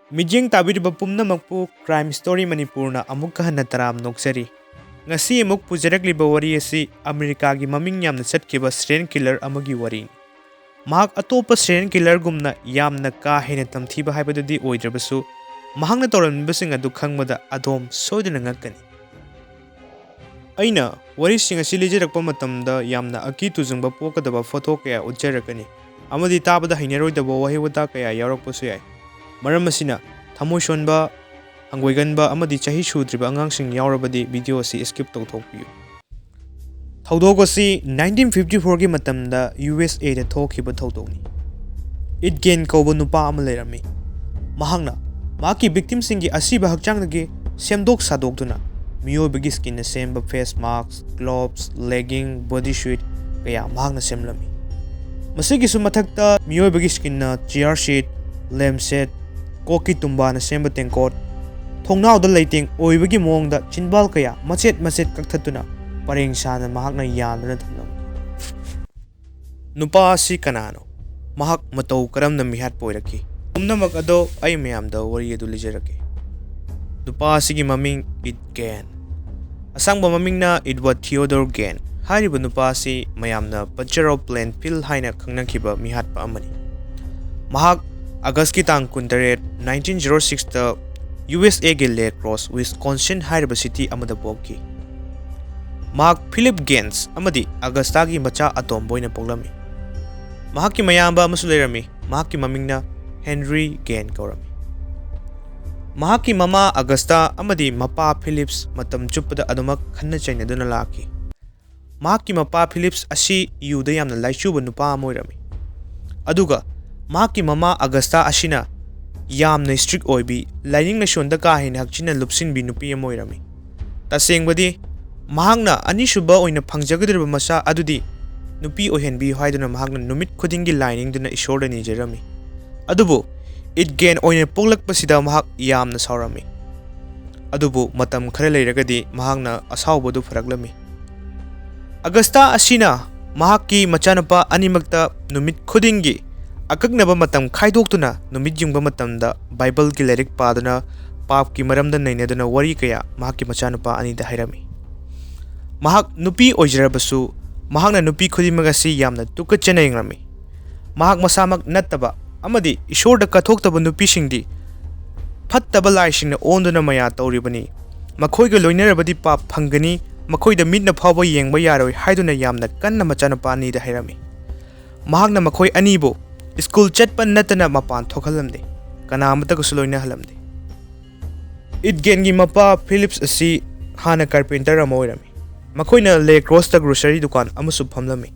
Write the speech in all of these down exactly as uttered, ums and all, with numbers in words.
ꯃꯤꯠꯌꯦꯡ ꯇꯥꯕꯤꯔꯤꯕ ꯄꯨꯝꯅꯃꯛꯄꯨ Crime Story ꯃꯅꯤꯄꯨꯔꯅ ꯑꯃꯨꯛꯀ ꯍꯟꯅ ꯇꯔꯥꯝꯅ ꯑꯣꯛꯆꯔꯤ꯫ ꯉꯁꯤ ꯑꯃꯨꯛ ꯄꯨꯖꯔꯛꯂꯤꯕ ꯋꯥꯔꯤ ꯑꯁꯤ ꯑꯃꯦꯔꯤꯀꯥꯒꯤ ꯃꯃꯤꯡ ꯌꯥꯝꯅ ꯆꯠꯈꯤꯕ serial killer ꯑꯃꯒꯤ ꯋꯥꯔꯤꯅꯤ꯫ ꯃꯍꯥꯛ ꯑꯇꯣꯞꯄ serial killerꯒꯨꯝꯅ ꯌꯥꯝꯅ ꯀꯥ ꯍꯦꯟꯅ ꯇꯝꯊꯤꯕ ꯍꯥꯏꯕꯗꯨꯗꯤ ꯑꯣꯏꯗ꯭ꯔꯕꯁꯨ, ꯃꯍꯥꯛꯅ ꯇꯧꯔꯝꯃꯤꯕꯁꯤꯡ ꯑꯗꯨ ꯈꯪꯕꯗ ꯑꯗꯣꯝ ꯁꯣꯏꯗꯅ ꯉꯛꯀꯅꯤ꯫ ꯑꯩꯅ ꯋꯥꯔꯤꯁꯤꯡ ꯑꯁꯤ ꯂꯤꯖꯔꯛꯄ ꯃꯇꯝꯗ ꯌꯥꯝꯅ ꯑꯀꯤ ꯇꯨꯖꯨꯡꯕ ꯄꯣꯛꯀꯗꯕ ꯐꯣꯇꯣ ꯀꯌꯥ ꯎꯠꯆꯔꯛꯀꯅꯤ, ꯑꯃꯗꯤ ꯇꯥꯕꯗ ꯍꯩꯅꯔꯣꯏꯗꯕ ꯋꯥꯍꯩ ꯋꯥꯇꯥ ꯀꯌꯥ ꯌꯥꯎꯔꯛꯄꯁꯨ ꯌꯥꯏ꯫ ꯃꯔꯝ ꯑꯁꯤꯅ, ꯊꯃꯣꯏ ꯁꯣꯟꯕ, ꯍꯪꯒꯣꯏꯒꯟꯕ ꯑꯃꯗꯤ ꯆꯍꯤ ꯁꯨꯗ꯭ꯔꯤꯕ ꯑꯉꯥꯡꯁꯤꯡ ꯌꯥꯎꯔꯕꯗꯤ video ꯑꯁꯤ skip ꯇꯧꯊꯣꯛꯄꯤꯌꯨ꯫ ꯊꯧꯗꯣꯛ ꯑꯁꯤ nineteen fifty fourꯒꯤ ꯃꯇꯝꯗ USAꯗ ꯊꯣꯛꯈꯤꯕ ꯊꯧꯗꯣꯛꯅꯤ꯫ Ed Gein ꯀꯧꯕ ꯅꯨꯄꯥ ꯑꯃ ꯂꯩꯔꯝꯃꯤ꯫ ꯃꯍꯥꯛꯅ ꯃꯍꯥꯛꯀꯤ victimꯁꯤꯡꯒꯤ ꯑꯁꯤꯕ ꯍꯛꯆꯥꯡꯗꯒꯤ ꯁꯦꯝꯗꯣꯛ ꯁꯥꯗꯣꯛꯇꯨꯅ ꯃꯤꯑꯣꯏꯕꯒꯤ skinꯅ ꯁꯦꯝꯕ face mask, gloves, legging, body suit ꯀꯌꯥ ꯃꯍꯥꯛꯅ ꯁꯦꯝꯂꯝꯃꯤ꯫ ꯃꯁꯤꯒꯤꯁꯨ ꯃꯊꯛꯇ, ꯃꯤꯑꯣꯏꯕꯒꯤ skinꯅ chair seat, lampshade, ꯀꯣꯛꯀꯤ ꯇꯨꯝꯕꯥꯅ ꯁꯦꯝꯕ ꯇꯦꯡꯀꯣꯠ, ꯊꯣꯡꯅꯥꯎꯗ ꯂꯩꯇꯦꯡ ꯑꯣꯏꯕꯒꯤ ꯃꯑꯣꯡꯗ ꯆꯤꯟꯕꯥꯜ ꯀꯌꯥ ꯃꯆꯦꯠ ꯃꯆꯦꯠ ꯀꯛꯊꯠꯇꯨꯅ ꯄꯔꯦꯡ ꯁꯥꯅ ꯃꯍꯥꯛꯅ ꯌꯥꯟꯗꯨꯅ ꯊꯝꯂꯝꯃꯤ꯫ ꯅꯨꯄꯥ ꯑꯁꯤ ꯀꯅꯥꯅꯣ? ꯃꯍꯥꯛ ꯃꯇꯧ ꯀꯔꯝꯅ ꯃꯤꯍꯥꯠꯄ ꯑꯣꯏꯔꯛꯈꯤ? ꯄꯨꯝꯅꯃꯛ ꯑꯗꯣ ꯑꯩ ꯃꯌꯥꯝꯗ ꯋꯥꯔꯤ ꯑꯗꯨ ꯂꯤꯖꯔꯛꯀꯦ꯫ ꯅꯨꯄꯥ ꯑꯁꯤꯒꯤ ꯃꯃꯤꯡ Ed Gein꯫ ꯑꯁꯥꯡꯕ ꯃꯃꯤꯡꯅ Edward Theodore Gein꯫ ꯍꯥꯏꯔꯤꯕ ꯅꯨꯄꯥ ꯑꯁꯤ ꯃꯌꯥꯝꯅ Butcher of Plainfield ꯍꯥꯏꯅ ꯈꯪꯅꯈꯤꯕ ꯃꯤꯍꯥꯠꯄ ꯑꯃꯅꯤ꯫ ꯃꯍꯥꯛ Augustꯀꯤ ꯇꯥꯡ ꯀꯨꯟꯇꯔꯦꯠ, nineteen zero sixꯇ USAꯒꯤ La Crosse, Wisconsin ꯍꯥꯏꯔꯤꯕ city ꯑꯃꯗ ꯄꯣꯛꯈꯤ꯫ ꯃꯍꯥꯛ Philip Gaines ꯑꯃꯗꯤ Augustaꯒꯤ ꯃꯆꯥ ꯑꯇꯣꯝꯕ ꯑꯣꯏꯅ ꯄꯣꯛꯂꯝꯃꯤ꯫ ꯃꯍꯥꯛꯀꯤ ꯃꯌꯥꯝꯕ ꯑꯃꯁꯨ ꯂꯩꯔꯝꯃꯤ꯫ ꯃꯍꯥꯛꯀꯤ ꯃꯃꯤꯡꯅ Henry Gein ꯀꯧꯔꯝꯃꯤ꯫ ꯃꯍꯥꯛꯀꯤ ꯃꯃꯥ Augusta ꯑꯃꯗꯤ ꯃꯄꯥ Phillips ꯃꯇꯝ ꯆꯨꯞꯄꯗ ꯑꯗꯨꯃꯛ ꯈꯟꯅ ꯆꯩꯅꯗꯨꯅ ꯂꯥꯛꯈꯤ꯫ ꯃꯍꯥꯛꯀꯤ ꯃꯄꯥ Phillips ꯑꯁꯤ ꯌꯨꯗ ꯌꯥꯝꯅ ꯂꯥꯏꯆꯨꯕ ꯅꯨꯄꯥ ꯑꯃ ꯑꯣꯏꯔꯝꯃꯤ꯫ ꯑꯗꯨꯒ ꯃꯍꯥꯛꯀꯤ ꯃꯃꯥ Augusta ꯑꯁꯤꯅ ꯌꯥꯝꯅ strict ꯑꯣꯏꯕꯤ, ꯂꯥꯏꯅꯤꯡ ꯂꯥꯏꯁꯣꯟꯗ ꯀꯥ ꯍꯦꯟꯅ ꯍꯛꯆꯤꯟꯅ ꯂꯨꯞꯁꯤꯟꯕꯤ ꯅꯨꯄꯤ ꯑꯃ ꯑꯣꯏꯔꯝꯃꯤ꯫ ꯇꯁꯦꯡꯕꯗꯤ, ꯃꯍꯥꯛꯅ ꯑꯅꯤꯁꯨꯕ ꯑꯣꯏꯅ ꯐꯪꯖꯒꯗꯧꯔꯤꯕ ꯃꯆꯥ ꯑꯗꯨꯗꯤ ꯅꯨꯄꯤ ꯑꯣꯏꯍꯟꯕꯤꯌꯨ ꯍꯥꯏꯗꯨꯅ ꯃꯍꯥꯛꯅ ꯅꯨꯃꯤꯠ ꯈꯨꯗꯤꯡꯒꯤ ꯂꯥꯏ ꯅꯤꯡꯗꯨꯅ ꯏꯁꯣꯔꯗ ꯅꯤꯖꯔꯝꯃꯤ꯫ ꯑꯗꯨꯕꯨ Ed Gein ꯑꯣꯏꯅ ꯄꯣꯛꯂꯛꯄꯁꯤꯗ ꯃꯍꯥꯛ ꯌꯥꯝꯅ ꯁꯥꯎꯔꯝꯃꯤ꯫ ꯑꯗꯨꯕꯨ ꯃꯇꯝ ꯈꯔ ꯂꯩꯔꯒꯗꯤ ꯃꯍꯥꯛꯅ ꯑꯁꯥꯎꯕꯗꯨ ꯐꯔꯛꯂꯝꯃꯤ꯫ Augusta ꯑꯁꯤꯅ ꯃꯍꯥꯛꯀꯤ ꯃꯆꯥꯅꯨꯄꯥ ꯑꯅꯤꯃꯛꯇ ꯅꯨꯃꯤꯠ ꯈꯨꯗꯤꯡꯒꯤ ꯑꯀꯛꯅꯕ ꯃꯇꯝ ꯈꯥꯏꯗꯣꯛꯇꯨꯅ ꯅꯨꯃꯤꯠ ꯌꯨꯡꯕ ꯃꯇꯝꯗ ꯕꯥꯏꯕꯜꯒꯤ ꯂꯥꯏꯔꯤꯛ ꯄꯥꯗꯨꯅ ꯄꯥꯞꯀꯤ ꯃꯔꯝꯗ ꯅꯩꯅꯗꯨꯅ ꯋꯥꯔꯤ ꯀꯌꯥ ꯃꯍꯥꯛꯀꯤ ꯃꯆꯥꯅꯨꯄꯥ ꯑꯅꯤꯗ ꯍꯥꯏꯔꯝꯃꯤ꯫ ꯃꯍꯥꯛ ꯅꯨꯄꯤ ꯑꯣꯏꯖꯔꯕꯁꯨ, ꯃꯍꯥꯛꯅ ꯅꯨꯄꯤ ꯈꯨꯗꯤꯡꯃꯛ ꯑꯁꯤ ꯌꯥꯝꯅ ꯇꯨꯀꯠꯆꯅ ꯌꯦꯡꯂꯝꯃꯤ꯫ ꯃꯍꯥꯛ ꯃꯁꯥꯃꯛ ꯅꯠꯇꯕ ꯑꯃꯗꯤ ꯏꯁꯣꯔꯗ ꯀꯠꯊꯣꯛꯇꯕ ꯅꯨꯄꯤꯁꯤꯡꯗꯤ ꯐꯠꯇꯕ ꯂꯥꯏꯁꯤꯡꯅ ꯑꯣꯟꯗꯨꯅ ꯃꯌꯥ ꯇꯧꯔꯤꯕꯅꯤ꯫ ꯃꯈꯣꯏꯒ ꯂꯣꯏꯅꯔꯕꯗꯤ ꯄꯥꯞ ꯐꯪꯒꯅꯤ, ꯃꯈꯣꯏꯗ ꯃꯤꯠꯅ ꯐꯥꯎꯕ ꯌꯦꯡꯕ ꯌꯥꯔꯣꯏ ꯍꯥꯏꯗꯨꯅ ꯌꯥꯝꯅ ꯀꯟꯅ ꯃꯆꯥꯅꯨꯄꯥ ꯑꯅꯤꯗ ꯍꯥꯏꯔꯝꯃꯤ꯫ ꯃꯍꯥꯛꯅ ꯃꯈꯣꯏ ꯑꯅꯤꯕꯨ ꯁ꯭ꯀꯨꯜ ꯆꯠꯄ ꯅꯠꯇꯅ ꯃꯄꯥꯟ ꯊꯣꯛꯍꯜꯂꯝꯗꯦ, ꯀꯅꯥ ꯑꯃꯠꯇꯒꯁꯨ ꯂꯣꯏꯅꯍꯜꯂꯝꯗꯦ꯫ ꯏꯠꯒꯦꯟꯒꯤ ꯃꯄꯥ ꯐꯤꯂꯤꯞꯁ ꯑꯁꯤ ꯍꯥꯟꯅ ꯀꯥꯔꯄꯦꯟꯇꯔ ꯑꯃ ꯑꯣꯏꯔꯝꯃꯤ꯫ ꯃꯈꯣꯏꯅ ꯂꯦ ꯀ꯭ꯔꯣꯁꯇ ꯒ꯭ꯔꯣꯁꯔꯤ ꯗꯨꯀꯥꯟ ꯑꯃꯁꯨ ꯐꯝꯂꯝꯃꯤ꯫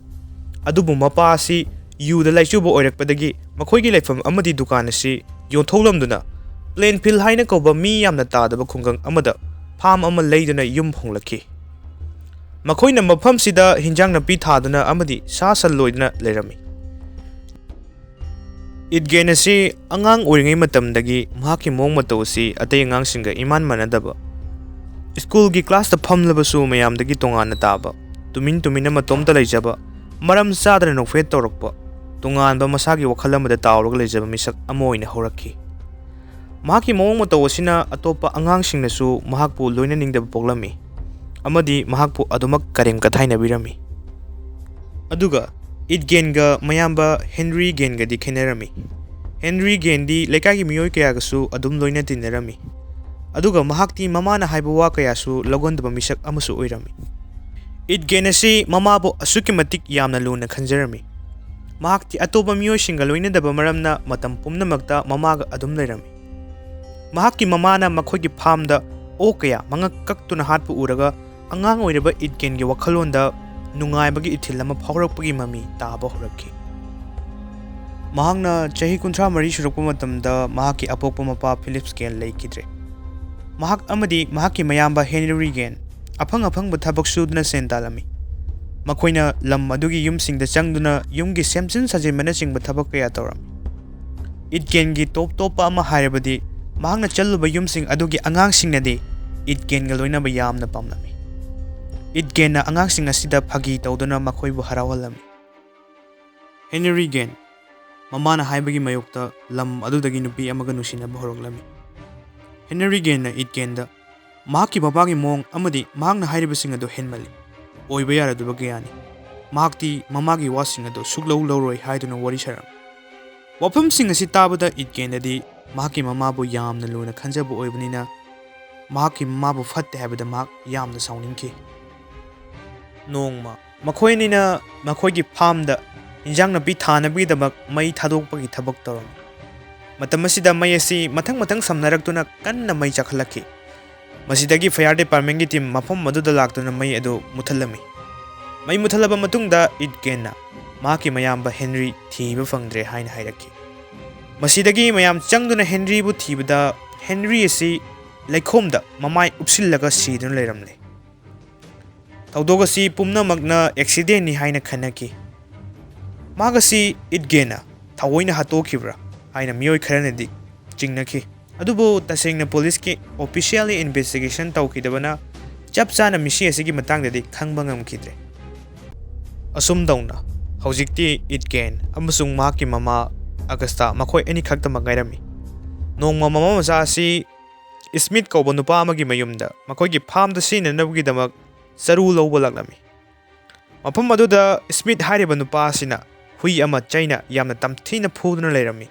ꯑꯗꯨꯕꯨ ꯃꯄꯥ ꯑꯁꯤ ꯌꯨꯗ ꯂꯥꯏꯆꯨꯕ ꯑꯣꯏꯔꯛꯄꯗꯒꯤ ꯃꯈꯣꯏꯒꯤ ꯂꯩꯐꯝ ꯑꯃꯗꯤ ꯗꯨꯀꯥꯟ ꯑꯁꯤ ꯌꯣꯟꯊꯣꯛꯂꯝꯗꯨꯅ ꯄ꯭ꯂꯦꯟꯐꯤꯜ ꯍꯥꯏꯅ ꯀꯧꯕ ꯃꯤ ꯌꯥꯝꯅ ꯇꯥꯗꯕ ꯈꯨꯡꯒꯪ ꯑꯃꯗ ꯐꯥꯝ ꯑꯃ ꯂꯩꯗꯨꯅ ꯌꯨꯝ ꯍꯣꯡꯂꯛꯈꯤ꯫ ꯃꯈꯣꯏꯅ ꯃꯐꯝꯁꯤꯗ ꯍꯤꯟꯖꯥꯡ ꯅꯥꯄꯤ ꯊꯥꯗꯨꯅ ꯑꯃꯗꯤ ꯁꯥ ꯁꯟ ꯂꯣꯏꯗꯨꯅ ꯂꯩꯔꯝꯃꯤ꯫ ꯏꯠꯒꯦꯟ ꯑꯁꯤ ꯑꯉꯥꯡ ꯑꯣꯏꯔꯤꯉꯩ ꯃꯇꯝꯗꯒꯤ ꯃꯍꯥꯛꯀꯤ ꯃꯑꯣꯡ ꯃꯇꯧ ꯑꯁꯤ ꯑꯇꯩ ꯑꯉꯥꯡꯁꯤꯡꯒ ꯏꯃꯥꯟ ꯃꯥꯟꯅꯗꯕ, ꯁ꯭ꯀꯨꯜꯒꯤ ꯀ꯭ꯂꯥꯁꯇ ꯐꯝꯂꯕꯁꯨ ꯃꯌꯥꯝꯗꯒꯤ ꯇꯣꯉꯥꯟꯅ ꯇꯥꯕ, ꯇꯨꯃꯤꯟ ꯇꯨꯃꯤꯟꯅ ꯃꯇꯣꯝꯇ ꯂꯩꯖꯕ, ꯃꯔꯝ ꯆꯥꯗꯅ ꯅꯣꯛꯐꯦꯠ ꯇꯧꯔꯛꯄ, ꯇꯣꯉꯥꯟꯕ ꯃꯁꯥꯒꯤ ꯋꯥꯈꯜ ꯑꯃꯗ ꯇꯥꯎꯔꯒ ꯂꯩꯖꯕ ꯃꯤꯁꯛ ꯑꯃ ꯑꯣꯏꯅ ꯍꯧꯔꯛꯈꯤ꯫ ꯃꯍꯥꯛꯀꯤ ꯃꯑꯣꯡ ꯃꯇꯧ ꯑꯁꯤꯅ ꯑꯇꯣꯞꯄ ꯑꯉꯥꯡꯁꯤꯡꯅꯁꯨ ꯃꯍꯥꯛꯄꯨ ꯂꯣꯏꯅꯅꯤꯡꯗꯕ ꯄꯣꯛꯂꯝꯃꯤ ꯑꯃꯗꯤ ꯃꯍꯥꯛꯄꯨ ꯑꯗꯨꯃꯛ ꯀꯔꯦꯝ ꯀꯊꯥꯏꯅꯕꯤꯔꯝꯃꯤ꯫ ꯑꯗꯨꯒ ꯏꯠꯒꯦꯟꯒ ꯃꯌꯥꯝꯕ ꯍꯦꯟꯔꯤ ꯒꯦꯟꯒꯗꯤ ꯈꯦꯠꯅꯔꯝꯃꯤ꯫ ꯍꯦꯟꯔꯤ ꯒꯦꯟꯗꯤ ꯂꯩꯀꯥꯏꯒꯤ ꯃꯤꯑꯣꯏ ꯀꯌꯥꯒꯁꯨ ꯑꯗꯨꯝ ꯂꯣꯏꯅ ꯇꯤꯟꯅꯔꯝꯃꯤ꯫ ꯑꯗꯨꯒ ꯃꯍꯥꯛꯇꯤ ꯃꯃꯥꯅ ꯍꯥꯏꯕ ꯋꯥ ꯀꯌꯥꯁꯨ ꯂꯧꯒꯟꯗꯕ ꯃꯤꯁꯛ ꯑꯃꯁꯨ ꯑꯣꯏꯔꯝꯃꯤ꯫ ꯏꯠꯒꯦꯟ ꯑꯁꯤ ꯃꯃꯥꯕꯨ ꯑꯁꯨꯛꯀꯤ ꯃꯇꯤꯛ ꯌꯥꯝꯅ ꯂꯨꯅ ꯈꯟꯖꯔꯝꯃꯤ꯫ ꯃꯍꯥꯛꯇꯤ ꯑꯇꯣꯞꯄ ꯃꯤꯑꯣꯏꯁꯤꯡꯒ ꯂꯣꯏꯅꯗꯕ ꯃꯔꯝꯅ ꯃꯇꯝ ꯄꯨꯝꯅꯃꯛꯇ ꯃꯃꯥꯒ ꯑꯗꯨꯝ ꯂꯩꯔꯝꯃꯤ꯫ ꯃꯍꯥꯛꯀꯤ ꯃꯃꯥꯅ ꯃꯈꯣꯏꯒꯤ ꯐꯥꯝꯗ ꯑꯣꯛ ꯀꯌꯥ ꯃꯉꯛ ꯀꯛꯇꯨꯅ ꯍꯥꯠꯄ ꯎꯔꯒ ꯑꯉꯥꯡ ꯑꯣꯏꯔꯤꯕ ꯏꯠꯒꯦꯟꯒꯤ ꯋꯥꯈꯜꯂꯣꯟꯗ ꯅꯨꯡꯉꯥꯏꯕꯒꯤ ꯏꯊꯤꯜ ꯑꯃ ꯐꯥꯎꯔꯛꯄꯒꯤ ꯃꯃꯤ ꯇꯥꯕ ꯍꯧꯔꯛꯈꯤ꯫ ꯃꯍꯥꯛꯅ ꯆꯍꯤ ꯀꯨꯟꯊ꯭ꯔꯥ ꯃꯔꯤ ꯁꯨꯔꯛꯄ ꯃꯇꯝꯗ ꯃꯍꯥꯛꯀꯤ ꯑꯄꯣꯛꯄ ꯃꯄꯥ ꯐꯤꯂꯤꯞꯁ ꯒꯦꯟ ꯂꯩꯈꯤꯗ꯭ꯔꯦ꯫ ꯃꯍꯥꯛ ꯑꯃꯗꯤ ꯃꯍꯥꯛꯀꯤ ꯃꯌꯥꯝꯕ ꯍꯦꯟꯔꯤ ꯒꯦꯟ ꯑꯐꯪ ꯑꯐꯪꯕ ꯊꯕꯛ ꯁꯨꯗꯨꯅ ꯁꯦꯟ ꯇꯥꯜꯂꯝꯃꯤ꯫ ꯃꯈꯣꯏꯅ ꯂꯝ ꯑꯗꯨꯒꯤ ꯌꯨꯝꯁꯤꯡꯗ ꯆꯪꯗꯨꯅ ꯌꯨꯝꯒꯤ ꯁꯦꯝꯖꯤꯟ ꯁꯥꯖꯤꯟꯕꯅꯆꯤꯡꯕ ꯊꯕꯛ ꯀꯌꯥ ꯇꯧꯔꯝꯃꯤ꯫ ꯏꯠꯒꯦꯟꯒꯤ ꯇꯣꯞ ꯇꯣꯞꯄ ꯑꯃ ꯍꯥꯏꯔꯕꯗꯤ ꯃꯍꯥꯛꯅ ꯆꯠꯂꯨꯕ ꯌꯨꯝꯁꯤꯡ ꯑꯗꯨꯒꯤ ꯑꯉꯥꯡꯁꯤꯡꯅꯗꯤ ꯏꯠꯒꯦꯟꯒ ꯂꯣꯏꯅꯕ ꯌꯥꯝꯅ ꯄꯥꯝꯂꯝꯃꯤ꯫ ꯏꯠꯒꯦꯟꯅ ꯑꯉꯥꯡꯁꯤꯡ ꯑꯁꯤꯗ ꯐꯥꯒꯤ ꯇꯧꯗꯨꯅ ꯃꯈꯣꯏꯕꯨ ꯍꯔꯥꯎꯍꯜꯂꯝꯃꯤ꯫ ꯍꯦꯅꯔꯤ ꯒꯦꯟ꯫ ꯃꯃꯥꯅ ꯍꯥꯏꯕꯒꯤ ꯃꯥꯌꯣꯛꯇ ꯂꯝ ꯑꯗꯨꯗꯒꯤ ꯅꯨꯄꯤ ꯑꯃꯒ ꯅꯨꯡꯁꯤꯅꯕ ꯍꯧꯔꯛꯂꯝꯃꯤ꯫ ꯍꯦꯅꯔꯤ ꯒꯦꯟꯅ ꯏꯠ ꯒꯦꯟꯗ ꯃꯍꯥꯛꯀꯤ ꯃꯄꯥꯒꯤ ꯃꯑꯣꯡ ꯑꯃꯗꯤ ꯃꯍꯥꯛꯅ ꯍꯥꯏꯔꯤꯕꯁꯤꯡ ꯑꯗꯨ ꯍꯦꯟꯃꯜꯂꯤ, ꯑꯣꯏꯕ ꯌꯥꯔꯣꯏꯗꯕ ꯀꯌꯥꯅꯤ, ꯃꯍꯥꯛꯇꯤ ꯃꯃꯥꯒꯤ ꯋꯥꯁꯤꯡ ꯑꯗꯨ ꯁꯨꯛꯂꯧ ꯂꯧꯔꯣꯏ ꯍꯥꯏꯗꯨꯅ ꯋꯥꯔꯤ ꯁꯥꯔꯝꯃꯤ꯫ ꯋꯥꯐꯝꯁꯤꯡ ꯑꯁꯤ ꯇꯥꯕꯗ ꯏꯠ ꯒꯦꯟꯗꯗꯤ ꯃꯍꯥꯛꯀꯤ ꯃꯃꯥꯕꯨ ꯌꯥꯝꯅ ꯂꯨꯅ ꯈꯟꯖꯕ ꯑꯣꯏꯕꯅꯤꯅ ꯃꯍꯥꯛꯀꯤ ꯃꯃꯥꯕꯨ ꯐꯠꯇꯦ ꯍꯥꯏꯕꯗ ꯃꯍꯥꯛ ꯌꯥꯝꯅ ꯁꯥꯎꯅꯤꯡꯈꯤ꯫ ꯅꯣꯡꯃ ꯃꯈꯣꯏ ꯑꯅꯤꯅ ꯃꯈꯣꯏꯒꯤ ꯐꯥꯔꯝꯗ ꯏꯟꯖꯥꯡ ꯅꯥꯄꯤ ꯊꯥꯅꯕꯒꯤꯗꯃꯛ ꯃꯩ ꯊꯥꯗꯣꯛꯄꯒꯤ ꯊꯕꯛ ꯇꯧꯔꯝꯃꯤ꯫ ꯃꯇꯝ ꯑꯁꯤꯗ ꯃꯩ ꯑꯁꯤ ꯃꯊꯪ ꯃꯊꯪ ꯁꯝꯅꯔꯛꯇꯨꯅ ꯀꯟꯅ ꯃꯩ ꯆꯥꯛꯈꯠꯂꯛꯈꯤ꯫ ꯃꯁꯤꯗꯒꯤ fire departmentꯀꯤ team ꯃꯐꯝ ꯑꯗꯨꯗ ꯂꯥꯛꯇꯨꯅ ꯃꯩ ꯑꯗꯨ ꯃꯨꯠꯊꯠꯂꯝꯃꯤ꯫ ꯃꯩ ꯃꯨꯠꯊꯠꯂꯕ ꯃꯇꯨꯡꯗ ꯏꯠ ꯒꯦꯟꯅ ꯃꯍꯥꯛꯀꯤ ꯃꯌꯥꯝꯕ ꯍꯦꯅꯔꯤ ꯊꯤꯕ ꯐꯪꯗ꯭ꯔꯦ ꯍꯥꯏꯅ ꯍꯥꯏꯔꯛꯈꯤ꯫ ꯃꯁꯤꯗꯒꯤ ꯃꯌꯥꯝ ꯆꯪꯗꯨꯅ ꯍꯦꯅꯔꯤꯕꯨ ꯊꯤꯕꯗ ꯍꯦꯅꯔꯤ ꯑꯁꯤ ꯂꯩꯈꯣꯝꯗ ꯃꯃꯥꯏ ꯎꯞꯁꯤꯜꯂꯒ ꯁꯤꯗꯨꯅ ꯂꯩꯔꯝꯂꯦ꯫ ꯊꯧꯗꯣꯛ ꯑꯁꯤ ꯄꯨꯝꯅꯃꯛꯅ accidentꯅꯤ ꯍꯥꯏꯅ ꯈꯟꯅꯈꯤ꯫ ꯃꯍꯥꯛ ꯑꯁꯤ ꯏꯠ ꯒꯦꯟꯅ ꯊꯑꯣꯏꯅ ꯍꯥꯠꯇꯣꯛꯈꯤꯕ꯭ꯔꯥ ꯍꯥꯏꯅ ꯃꯤꯑꯣꯏ ꯈꯔꯅꯗꯤ ꯆꯤꯡꯅꯈꯤ꯫ ꯑꯗꯨꯕꯨ ꯇꯁꯦꯡꯅ policeꯀꯤ officially investigation ꯇꯧꯈꯤꯗꯕꯅ ꯆꯞ ꯆꯥꯅ ꯃꯤꯁꯤ ꯑꯁꯤꯒꯤ ꯃꯇꯥꯡꯗꯗꯤ ꯈꯪꯕ ꯉꯝꯈꯤꯗ꯭ꯔꯦ꯫ ꯑꯁꯨꯝ ꯇꯧꯅ ꯍꯧꯖꯤꯛꯇꯤ ꯏꯠ ꯒꯦꯟ ꯑꯃꯁꯨꯡ ꯃꯍꯥꯛꯀꯤ ꯃꯃꯥ ꯑꯒꯁꯇꯥ ꯃꯈꯣꯏ ꯑꯅꯤꯈꯛꯇꯃꯛ ꯉꯥꯏꯔꯝꯃꯤ꯫ ꯅꯣꯡꯃ ꯃꯃꯥ ꯃꯆꯥ ꯑꯁꯤ ꯁ꯭ꯃꯤꯊ ꯀꯧꯕ ꯅꯨꯄꯥ ꯑꯃꯒꯤ ꯃꯌꯨꯝꯗ ꯃꯈꯣꯏꯒꯤ ꯐꯥꯔꯝꯗ ꯁꯤꯖꯤꯟꯅꯅꯕꯒꯤꯗꯃꯛ ꯆꯔꯨ ꯂꯧꯕ ꯂꯥꯛꯂꯝꯃꯤ꯫ ꯃꯐꯝ ꯑꯗꯨꯗ ꯁ꯭ꯃꯤꯊ ꯍꯥꯏꯔꯤꯕ ꯅꯨꯄꯥ ꯑꯁꯤꯅ ꯍꯨꯏ ꯑꯃ ꯆꯩꯅ ꯌꯥꯝꯅ ꯇꯝꯊꯤꯅ ꯐꯨꯗꯨꯅ ꯂꯩꯔꯝꯃꯤ꯫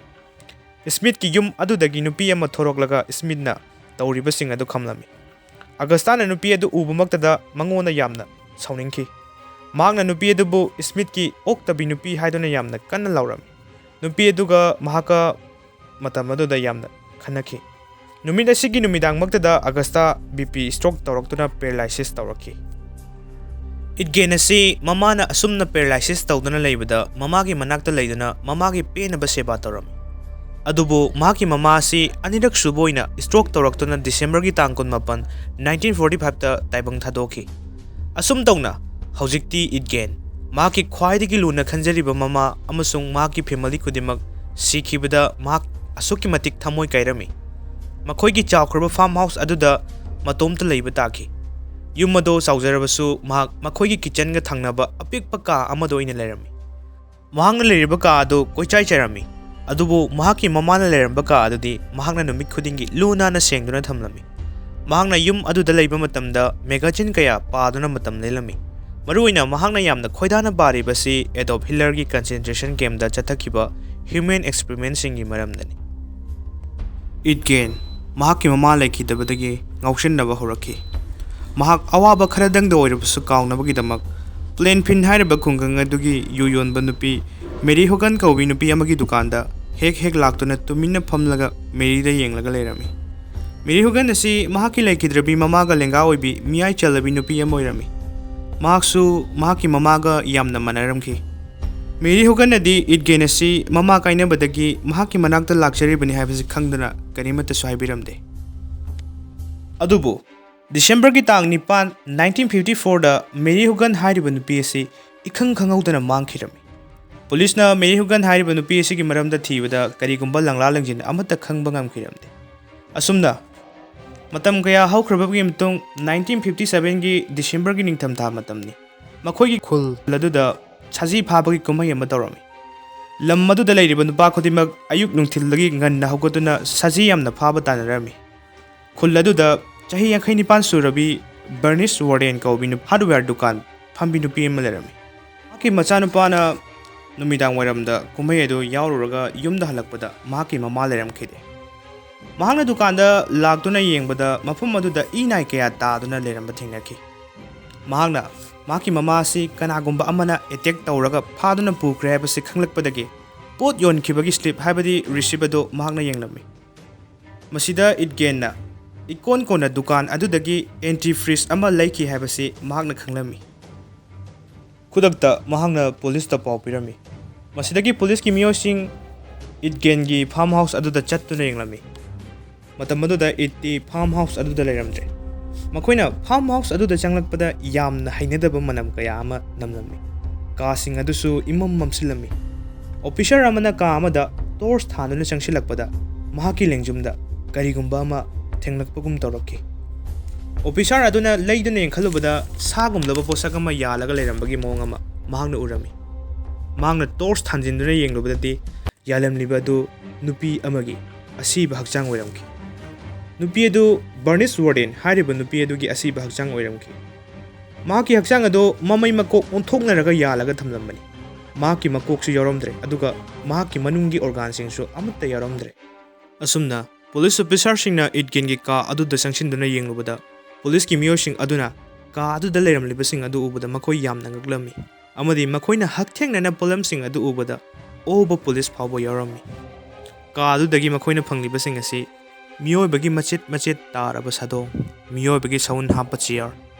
ꯁ꯭ꯃꯤꯊꯀꯤ ꯌꯨꯝ ꯑꯗꯨꯗꯒꯤ ꯅꯨꯄꯤ ꯑꯃ ꯊꯣꯔꯛꯂꯒ ꯁ꯭ꯃꯤꯊꯅ ꯇꯧꯔꯤꯕꯁꯤꯡ ꯑꯗꯨ ꯈꯪꯂꯝꯃꯤ꯫ ꯑꯒꯁꯇꯥꯅ ꯅꯨꯄꯤ ꯑꯗꯨ ꯎꯕꯃꯛꯇꯗ ꯃꯉꯣꯟꯗ ꯌꯥꯝꯅ ꯁꯥꯎꯅꯤꯡꯈꯤ꯫ ꯃꯍꯥꯛꯅ ꯅꯨꯄꯤ ꯑꯗꯨꯕꯨ ꯁ꯭ꯃꯤꯊꯀꯤ ꯑꯣꯛꯇꯕꯤ ꯅꯨꯄꯤ ꯍꯥꯏꯗꯨꯅ ꯌꯥꯝꯅ ꯀꯟꯅ ꯂꯥꯎꯔꯝꯃꯤ꯫ ꯅꯨꯄꯤ ꯑꯗꯨꯒ ꯃꯍꯥꯛꯀ ꯃꯇꯝ ꯑꯗꯨꯗ ꯌꯥꯝꯅ ꯈꯟꯅꯈꯤ꯫ ꯅꯨꯃꯤꯠ ꯑꯁꯤꯒꯤ ꯅꯨꯃꯤꯗꯥꯡꯃꯛꯇꯗ ꯑꯒꯁꯇꯥ BP stroke ꯇꯧꯔꯛꯇꯨꯅ paralysis ꯇꯧꯔꯛꯈꯤ꯫ ꯏꯠ ꯒꯦꯟ ꯑꯁꯤ ꯃꯃꯥꯅ ꯑꯁꯨꯝꯅ paralysis ꯇꯧꯗꯨꯅ ꯂꯩꯕꯗ ꯃꯃꯥꯒꯤ ꯃꯅꯥꯛꯇ ꯂꯩꯗꯨꯅ ꯃꯃꯥꯒꯤ ꯄꯦꯟꯅꯕ ꯁꯦꯕꯥ ꯇꯧꯔꯝꯃꯤ꯫ ꯑꯗꯨꯕꯨ ꯃꯍꯥꯛꯀꯤ ꯃꯃꯥ ꯑꯁꯤ ꯑꯅꯤꯔꯛ ꯁꯨꯕ ꯑꯣꯏꯅ stroke ꯇꯧꯔꯛꯇꯨꯅ Decemberꯒꯤ ꯇꯥꯡ ꯀꯨꯟꯃꯥꯄꯟ, nineteen forty fiveꯇ ꯇꯥꯏꯕꯪ ꯊꯥꯗꯣꯛꯈꯤ꯫ ꯑꯁꯨꯝ ꯇꯧꯅ ꯍꯧꯖꯤꯛꯇꯤ ꯏꯠ ꯒꯦꯟ ꯃꯍꯥꯛꯀꯤ ꯈ꯭ꯋꯥꯏꯗꯒꯤ ꯂꯨꯅ ꯈꯟꯖꯔꯤꯕ ꯃꯃꯥ ꯑꯃꯁꯨꯡ ꯃꯍꯥꯛꯀꯤ family ꯈꯨꯗꯤꯡꯃꯛ ꯁꯤꯈꯤꯕꯗ ꯃꯍꯥꯛ ꯑꯁꯨꯛꯀꯤ ꯃꯇꯤꯛ ꯊꯃꯣꯏ ꯀꯥꯏꯔꯝꯃꯤ꯫ ꯃꯈꯣꯏꯒꯤ ꯆꯥꯎꯈ꯭ꯔꯕ farm house ꯑꯗꯨꯗ ꯃꯇꯣꯝꯇ ꯂꯩꯕ ꯇꯥꯈꯤ꯫ ꯌꯨꯝ ꯑꯗꯨ ꯆꯥꯎꯖꯔꯕꯁꯨ ꯃꯍꯥꯛ ꯃꯈꯣꯏꯒꯤ kitchenꯒ ꯊꯪꯅꯕ ꯑꯄꯤꯛꯄ ꯀꯥ ꯑꯃꯗ ꯑꯣꯏꯅ ꯂꯩꯔꯝꯃꯤ꯫ ꯃꯍꯥꯛꯅ ꯂꯩꯔꯤꯕ ꯀꯥ ꯑꯗꯨ ꯀꯣꯏꯆꯥꯏ ꯆꯥꯏꯔꯝꯃꯤ, ꯑꯗꯨꯕꯨ ꯃꯍꯥꯛꯀꯤ ꯃꯃꯥꯅ ꯂꯩꯔꯝꯕ ꯀꯥ ꯑꯗꯨꯗꯤ ꯃꯍꯥꯛꯅ ꯅꯨꯃꯤꯠ ꯈꯨꯗꯤꯡꯒꯤ ꯂꯨ ꯅꯥꯟꯅ ꯁꯦꯡꯗꯨꯅ ꯊꯝꯂꯝꯃꯤ꯫ ꯃꯍꯥꯛꯅ ꯌꯨꯝ ꯑꯗꯨꯗ ꯂꯩꯕ ꯃꯇꯝꯗ ꯃꯦꯒꯥꯖꯤꯟ ꯀꯌꯥ ꯄꯥꯗꯨꯅ ꯃꯇꯝ ꯂꯦꯜꯂꯝꯃꯤ꯫ ꯃꯔꯨꯑꯣꯏꯅ ꯃꯍꯥꯛꯅ ꯌꯥꯝꯅ ꯈꯣꯏꯗꯥꯅ ꯄꯥꯔꯤꯕꯁꯤ ꯑꯦꯗꯣꯜꯐ ꯍꯤꯠꯂꯔꯒꯤ ꯀꯟꯁꯦꯟꯇ꯭ꯔꯦꯁꯟ ꯀꯦꯝꯗ ꯆꯠꯊꯈꯤꯕ ꯍ꯭ꯌꯨꯃꯦꯟ ꯑꯦꯛꯁꯄꯤꯔꯤꯃꯦꯟꯁꯤꯡꯒꯤ ꯃꯔꯝꯗꯅꯤ꯫ ꯏꯠꯒꯦꯟ ꯃꯍꯥꯛꯀꯤ ꯃꯃꯥ ꯂꯩꯈꯤꯗꯕꯗꯒꯤ ꯉꯥꯎꯁꯤꯟꯅꯕ ꯍꯧꯔꯛꯈꯤ꯫ ꯃꯍꯥꯛ ꯑꯋꯥꯕ ꯈꯔꯗꯪꯗ ꯑꯣꯏꯔꯕꯁꯨ ꯀꯥꯎꯅꯕꯒꯤꯗꯃꯛ ꯄ꯭ꯂꯦꯟꯐꯤꯟ ꯍꯥꯏꯔꯤꯕ ꯈꯨꯡꯒꯪ ꯑꯗꯨꯒꯤ ꯌꯨ ꯌꯣꯟꯕ ꯅꯨꯄꯤ ꯃꯦꯔꯤ ꯍꯣꯒꯟ ꯀꯧꯕꯤ ꯅꯨꯄꯤ ꯑꯃꯒꯤ ꯗꯨꯀꯥꯟꯗ ꯍꯦꯛ ꯍꯦꯛ ꯂꯥꯛꯇꯨꯅ ꯇꯨꯃꯤꯟꯅ ꯐꯝꯂꯒ ꯃꯦꯔꯤꯗ ꯌꯦꯡꯂꯒ ꯂꯩꯔꯝꯃꯤ꯫ ꯃꯦꯔꯤ ꯍꯣꯒꯟ ꯑꯁꯤ ꯃꯍꯥꯛꯀꯤ ꯂꯩꯈꯤꯗ꯭ꯔꯕꯤ ꯃꯃꯥꯒ ꯂꯦꯡꯒꯥ ꯑꯣꯏꯕꯤ ꯃꯤꯌꯥꯏ ꯆꯜꯂꯕꯤ ꯅꯨꯄꯤ ꯑꯃ ꯑꯣꯏꯔꯝꯃꯤ꯫ ꯃꯍꯥꯛꯁꯨ ꯃꯍꯥꯛꯀꯤ ꯃꯃꯥꯒ ꯌꯥꯝꯅ ꯃꯥꯟꯅꯔꯝꯈꯤ꯫ ꯃꯦꯔꯤ ꯍꯣꯒꯟꯅꯗꯤ ꯏꯠꯒꯦꯟ ꯑꯁꯤ ꯃꯃꯥ ꯀꯥꯏꯅꯕꯗꯒꯤ ꯃꯍꯥꯛꯀꯤ ꯃꯅꯥꯛꯇ ꯂꯥꯛꯆꯔꯤꯕꯅꯤ ꯍꯥꯏꯕꯁꯤ ꯈꯪꯗꯅ ꯀꯔꯤꯃꯠꯇꯁꯨ ꯍꯥꯏꯕꯤꯔꯝꯗꯦ꯫ ꯑꯗꯨꯕꯨ ꯗꯤꯁꯦꯝꯕꯔꯒꯤ ꯇꯥꯡ ꯅꯤꯄꯥꯟ, ꯅꯥꯏꯟꯇꯤꯟ ꯐꯤꯐꯇꯤ ꯐꯣꯔꯗ ꯃꯦꯔꯤ ꯍꯣꯒꯟ ꯍꯥꯏꯔꯤꯕ ꯅꯨꯄꯤ ꯑꯁꯤ ꯏꯈꯪ ꯈꯪꯍꯧꯗꯅ ꯃꯥꯡꯈꯤꯔꯝꯃꯤ꯫ ꯄꯨꯂꯤꯁꯅ ꯃꯦꯔꯤ ꯍꯣꯒꯟ ꯍꯥꯏꯔꯤꯕ ꯅꯨꯄꯤ ꯑꯁꯤꯒꯤ ꯃꯔꯝꯗ ꯊꯤꯕꯗ ꯀꯔꯤꯒꯨꯝꯕ ꯂꯪꯂꯥ ꯂꯪꯖꯤꯟ ꯑꯃꯠꯇ ꯈꯪꯕ ꯉꯝꯈꯤꯔꯝꯗꯦ꯫ ꯑꯁꯨꯝꯅ ꯃꯇꯝ ꯀꯌꯥ ꯍꯧꯈ꯭ꯔꯕꯒꯤ ꯃꯇꯨꯡ, ꯅꯥꯏꯟꯇꯤꯟ ꯐꯤꯐꯇꯤ ꯁꯚꯦꯟꯒꯤ ꯗꯤꯁꯦꯝꯕꯔꯒꯤ ꯅꯤꯡꯊꯝꯊꯥ ꯃꯇꯝꯅꯤ꯫ ꯃꯈꯣꯏꯒꯤ ꯈꯨꯜ ꯑꯗꯨꯗ ꯁꯖꯤ ꯐꯥꯕꯒꯤ ꯀꯨꯝꯍꯩ ꯑꯃ ꯇꯧꯔꯝꯃꯤ꯫ ꯂꯝ ꯑꯗꯨꯗ ꯂꯩꯔꯤꯕ ꯅꯨꯄꯥ ꯈꯨꯗꯤꯡꯃꯛ ꯑꯌꯨꯛ ꯅꯨꯡꯊꯤꯜꯗꯒꯤ ꯉꯟꯅ ꯍꯧꯒꯠꯇꯨꯅ ꯁꯖꯤ ꯌꯥꯝꯅ ꯐꯥꯕ ꯇꯥꯟꯅꯔꯝꯃꯤ꯫ ꯈꯨꯜ ꯑꯗꯨꯗ ꯆꯍꯤ ꯌꯥꯡꯈꯩ ꯅꯤꯄꯥꯟ ꯁꯨꯔꯕꯤ ꯕꯔꯅꯤꯁ ꯋꯥꯔꯦꯟ ꯀꯧꯕꯤ ꯅꯨ-, ꯍꯥꯔꯗꯋꯦꯌꯔ ꯗꯨꯀꯥꯟ ꯐꯝꯕꯤ ꯅꯨꯄꯤ ꯑꯃ ꯂꯩꯔꯝꯃꯤ꯫ ꯃꯍꯥꯛꯀꯤ ꯃꯆꯥꯅꯨꯄꯥꯅ ꯅꯨꯃꯤꯗꯥꯡ ꯋꯥꯏꯔꯝꯗ ꯀꯨꯝꯍꯩ ꯑꯗꯨ ꯌꯥꯎꯔꯨꯔꯒ ꯌꯨꯝꯗ ꯍꯜꯂꯛꯄꯗ ꯃꯍꯥꯛꯀꯤ ꯃꯃꯥ ꯂꯩꯔꯝꯈꯤꯗꯦ꯫ ꯃꯍꯥꯛꯅ ꯗꯨꯀꯥꯟꯗ ꯂꯥꯛꯇꯨꯅ ꯌꯦꯡꯕꯗ ꯃꯐꯝ ꯑꯗꯨꯗ ꯏ ꯅꯥꯏ ꯀꯌꯥ ꯇꯥꯗꯨꯅ ꯂꯩꯔꯝꯕ ꯊꯦꯡꯅꯈꯤ꯫ ꯃꯍꯥꯛꯅ ꯃꯍꯥꯛꯀꯤ ꯃꯃꯥ ꯑꯁꯤ ꯀꯅꯥꯒꯨꯝꯕ ꯑꯃꯅ ꯑꯦꯇꯦꯛ ꯇꯧꯔꯒ ꯐꯥꯗꯨꯅ ꯄꯨꯈ꯭ꯔꯦ ꯍꯥꯏꯕꯁꯤ ꯈꯪꯂꯛꯄꯗꯒꯤ ꯄꯣꯠ ꯌꯣꯟꯈꯤꯕꯒꯤ ꯁ꯭ꯂꯤꯞ ꯍꯥꯏꯕꯗꯤ ꯔꯤꯁꯤꯞ ꯑꯗꯨ ꯃꯍꯥꯛꯅ ꯌꯦꯡꯂꯝꯃꯤ꯫ ꯃꯁꯤꯗ ꯏꯠꯒꯦꯟꯅ ꯏꯀꯣꯟ ꯀꯣꯟꯅ ꯗꯨꯀꯥꯟ ꯑꯗꯨꯗꯒꯤ ꯑꯦꯟꯇꯤ ꯐ꯭ꯔꯤꯖ ꯑꯃ ꯂꯩꯈꯤ ꯍꯥꯏꯕꯁꯤ ꯃꯍꯥꯛꯅ ꯈꯪꯂꯝꯃꯤ꯫ ꯈꯨꯗꯛꯇ ꯃꯍꯥꯛꯅ ꯄꯨꯂꯤꯁꯇ ꯄꯥꯎ ꯄꯤꯔꯝꯃꯤ꯫ ꯃꯁꯤꯗꯒꯤ ꯄꯨꯂꯤꯁꯀꯤ ꯃꯤꯑꯣꯏꯁꯤꯡ ꯏꯠꯒꯦꯟꯒꯤ ꯐꯥꯔꯝ ꯍꯥꯎꯁ ꯑꯗꯨꯗ ꯆꯠꯇꯨꯅ ꯌꯦꯡꯂꯝꯃꯤ꯫ ꯃꯇꯝ ꯑꯗꯨꯗ ꯏꯠꯇꯤ ꯐꯥꯔꯝ ꯍꯥꯎꯁ ꯑꯗꯨꯗ ꯂꯩꯔꯝꯗ꯭ꯔꯦ꯫ ꯃꯈꯣꯏꯅ ꯐꯥꯔꯝ ꯍꯥꯎꯁ ꯑꯗꯨꯗ ꯆꯪꯂꯛꯄꯗ ꯌꯥꯝꯅ ꯍꯩꯅꯗꯕ ꯃꯅꯝ ꯀꯌꯥ ꯑꯃ ꯅꯝꯂꯝꯃꯤ꯫ ꯀꯥꯁꯤꯡ ꯑꯗꯨꯁꯨ ꯏꯃꯝ ꯃꯝꯁꯤꯜꯂꯝꯃꯤ꯫ ꯑꯣꯐꯤꯁꯔ ꯑꯃꯅ ꯀꯥ ꯑꯃꯗ ꯇꯣꯔꯆ ꯊꯥꯟꯗꯨꯅ ꯆꯪꯁꯤꯜꯂꯛꯄꯗ ꯃꯍꯥꯛꯀꯤ ꯂꯦꯡꯖꯨꯝꯗ ꯀꯔꯤꯒꯨꯝꯕ ꯑꯃ ꯊꯦꯡꯂꯛꯄꯒꯨꯝ ꯇꯧꯔꯛꯈꯤ꯫ ꯑꯣꯐꯤꯁꯥꯔ ꯑꯗꯨꯅ ꯂꯩꯗꯨꯅ ꯌꯦꯡꯈꯠꯂꯨꯕꯗ ꯁꯥꯒꯨꯝꯂꯕ ꯄꯣꯠꯁꯛ ꯑꯃ ꯌꯥꯜꯂꯒ ꯂꯩꯔꯝꯕꯒꯤ ꯃꯑꯣꯡ ꯑꯃ ꯃꯍꯥꯛꯅ ꯎꯔꯝꯃꯤ꯫ ꯃꯍꯥꯛꯅ ꯇꯣꯔꯆ ꯊꯥꯟꯖꯤꯟꯗꯨꯅ ꯌꯦꯡꯂꯨꯕꯗꯗꯤ, ꯌꯥꯜꯂꯝꯂꯤꯕ ꯑꯗꯨ ꯅꯨꯄꯤ ꯑꯃꯒꯤ ꯑꯁꯤꯕ ꯍꯛꯆꯥꯡ ꯑꯣꯏꯔꯝꯈꯤ꯫ ꯅꯨꯄꯤ ꯑꯗꯨ ꯕꯔꯅꯤꯁ ꯋꯥꯔꯗꯦꯟ ꯍꯥꯏꯔꯤꯕ ꯅꯨꯄꯤ ꯑꯗꯨꯒꯤ ꯑꯁꯤꯕ ꯍꯛꯆꯥꯡ ꯑꯣꯏꯔꯝꯈꯤ꯫ ꯃꯍꯥꯛꯀꯤ ꯍꯛꯆꯥꯡ ꯑꯗꯨ ꯃꯃꯩ ꯃꯀꯣꯛ ꯑꯣꯟꯊꯣꯛꯅꯔꯒ ꯌꯥꯜꯂꯒ ꯊꯝꯂꯝꯕꯅꯤ꯫ ꯃꯍꯥꯛꯀꯤ ꯃꯀꯣꯛꯁꯨ ꯌꯥꯎꯔꯝꯗ꯭ꯔꯦ, ꯑꯗꯨꯒ ꯃꯍꯥꯛꯀꯤ ꯃꯅꯨꯡꯒꯤ ꯑꯣꯔꯒꯥꯟꯁꯤꯡꯁꯨ ꯑꯃꯠꯇ ꯌꯥꯎꯔꯝꯗ꯭ꯔꯦ꯫ ꯑꯁꯨꯝꯅ ꯄꯨꯂꯤꯁ ꯑꯣꯐꯤꯁꯥꯔꯁꯤꯡꯅ ꯏꯠꯒꯦꯟꯒꯤ ꯀꯥ ꯑꯗꯨꯗ ꯆꯪꯁꯤꯟꯗꯨꯅ ꯌꯦꯡꯂꯨꯕꯗ, ꯄꯨꯂꯤꯁꯀꯤ ꯃꯤꯑꯣꯏꯁꯤꯡ ꯑꯗꯨꯅ ꯀꯥ ꯑꯗꯨꯗ ꯂꯩꯔꯝꯂꯤꯕꯁꯤꯡ ꯑꯗꯨ ꯎꯕꯗ ꯃꯈꯣꯏ ꯌꯥꯝꯅ ꯉꯛꯂꯝꯃꯤ, ꯑꯃꯗꯤ ꯃꯈꯣꯏꯅ ꯍꯛꯊꯦꯡꯅꯅ ꯄꯣꯠꯂꯝꯁꯤꯡ ꯑꯗꯨ ꯎꯕꯗ ꯑꯣꯕ ꯄꯨꯂꯤꯁ ꯐꯥꯎꯕ ꯌꯥꯎꯔꯝꯃꯤ꯫ ꯀꯥ ꯑꯗꯨꯗꯒꯤ ꯃꯈꯣꯏꯅ ꯐꯪꯂꯤꯕꯁꯤꯡ ꯑꯁꯤ ꯃꯤꯑꯣꯏꯕꯒꯤ ꯃꯆꯦꯠ ꯃꯆꯦꯠ ꯇꯥꯔꯕ ꯁꯥꯗꯣꯡ, ꯃꯤꯑꯣꯏꯕꯒꯤ ꯁꯎꯟ ꯍꯥꯞꯄ ꯆꯤꯌꯥꯔ,